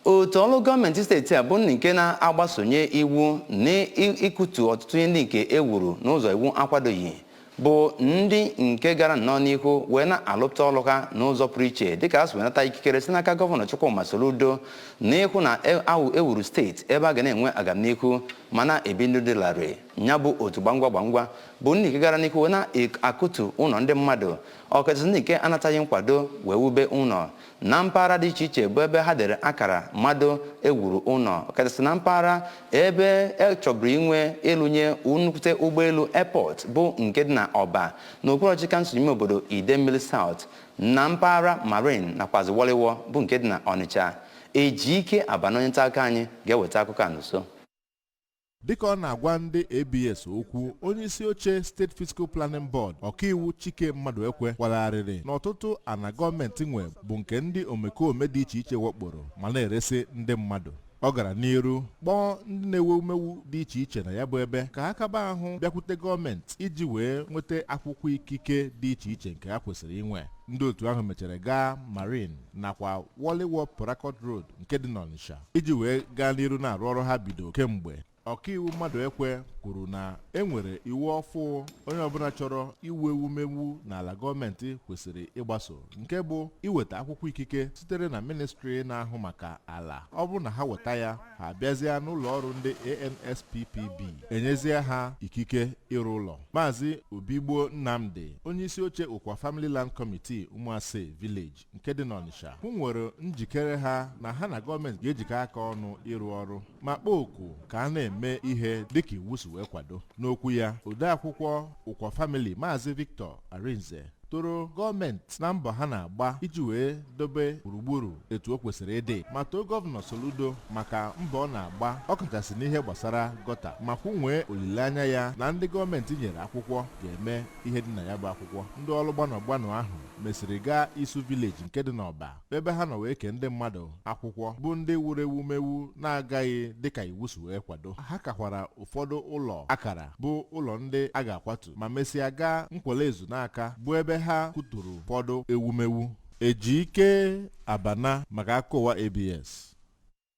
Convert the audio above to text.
Otu ọrụ gọọmenti steeti a bụ ndị nke na-agbasonye iwu n'ịkụtu ọtụtụ ihe ndị nke e wuru n'ụzọ iwu akwadoghị, bụ ndị nke gara nnọọ n'ihu wee na-alụpụta ọrụ ha n'ụzọ pụrụ iche, dịka ha si wee nata ikikere si n'aka Gọvanọ Chukwuma Soludo n'ịhụ na ewuru steeti ebe a ga na-enwe agamnihu ma na-ebi ndụ dị larịị. Ya bụ otu gbangwa gbangwa bụ ndị nke gara n'ihu wee na-akụtu ụlọ ndị mmadụ, ọkachasị ndị nke anataghị nkwado wee wube ụlọ na mpaghara dị iche iche, bụ ebe ha dere akara mmadụ ewuru ụlọ, ọkachasị na mpaghara ebe e chọburu inwe ịlụnye nnukwute ụgbọelu airport, bụ nke dị na Ọba, n'okpuru ọchịchị kansụl ime obodo Idemmili South, na mpaghara Marine nakwazi Wọlịwọ, bụ nke dị na Ọnịcha. Ejike Abana, onye nta akụkọ anyị, ga-eweta akụkọ a n'uso. Dịka ọ na-agwa ndị ABS okwu, onye isi oche State Physical Planning Board, Ọkaiwu Chike Mmadụekwe, kwagharịrị n'ọtụtụ ana gọọmenti nwe bụ nke ndị omekome dị iche iche wakporo ma na-eresi ndị mmadụ. Ọ gara n'iru kpọọ ndị na-ewe umewu dị iche iche na ya bụ ebe ka ha kaba ahụ bịakwute gọọmenti iji wee nweta akwụkwọ ikike dị iche iche nke ha kwesịrị inwe. Ndị otu ahụ mechara gaa Marine nakwa Wọlịwọ Port Road nke dị n'Ọnịsha iji wee gaa n'iru na-arụ ọrụ ha bido kemgbe. Ọkaiwu Mmadụekwe kwuru na e nwere iwu ọfụ onye ọbụla chọrọ iwu ewumewu n'ala gọọmenti kwesịrị ịgbaso, nke bụ iweta akwụkwọ ikike sitere na ministri na-ahụ maka ala. Ọ bụrụ na ha weta ya, ha abịazie n'ụlọ ọrụ ndị ANSPPB, enyezie ha ikike ịrụ ụlọ. Maazị Obigbo Nnamdi, onye isi oche Ụkwa Family Land Committee, Ụmụase Village nke dị n'Ọnịsha, hụ nwere njikere ha na ha na gọọmenti ga-ejikọ aka ọnụ ịrụ ọrụ, ma kpọọ oku ka a na-eme ihe dịka iwu si wee kwado. N'okwu ya, odeakwụkwọ Ụkwa Family, Maazị Victor Arinze, toro gọọmenti na mbọ ha na-agba iji wee dobe gburugburu etu o kwesịrị ịdị, ma too Gọvanọ Soludo maka mbọ ọ na-agba, ọkachasị n'ihe gbasara gọta, ma kwunwee olileanya ya na ndị gọọmenti nyere akwụkwọ ga-eme ihe dị na ya bụ akwụkwọ. Ndị ọrụ gbanụ gbanụ ahụ mesịrị gaa Isu Village nke dị n'Ọba, ebe ha nọ wee kee ndị mmadụ akwụkwọ bụ ndị wuru ewumewu na-agaghị dịka iwu si wee kwado. Ha kakwara ụfọdụ ụlọ akara bụ ụlọ ndị a ga-akwatu, ma mesịa gaa Nkwele Ezu n'aka, bụ ebe ha kwuturu ụfọdụ ewumewu. Ejike Abana maka akụkọ ụwa ABS.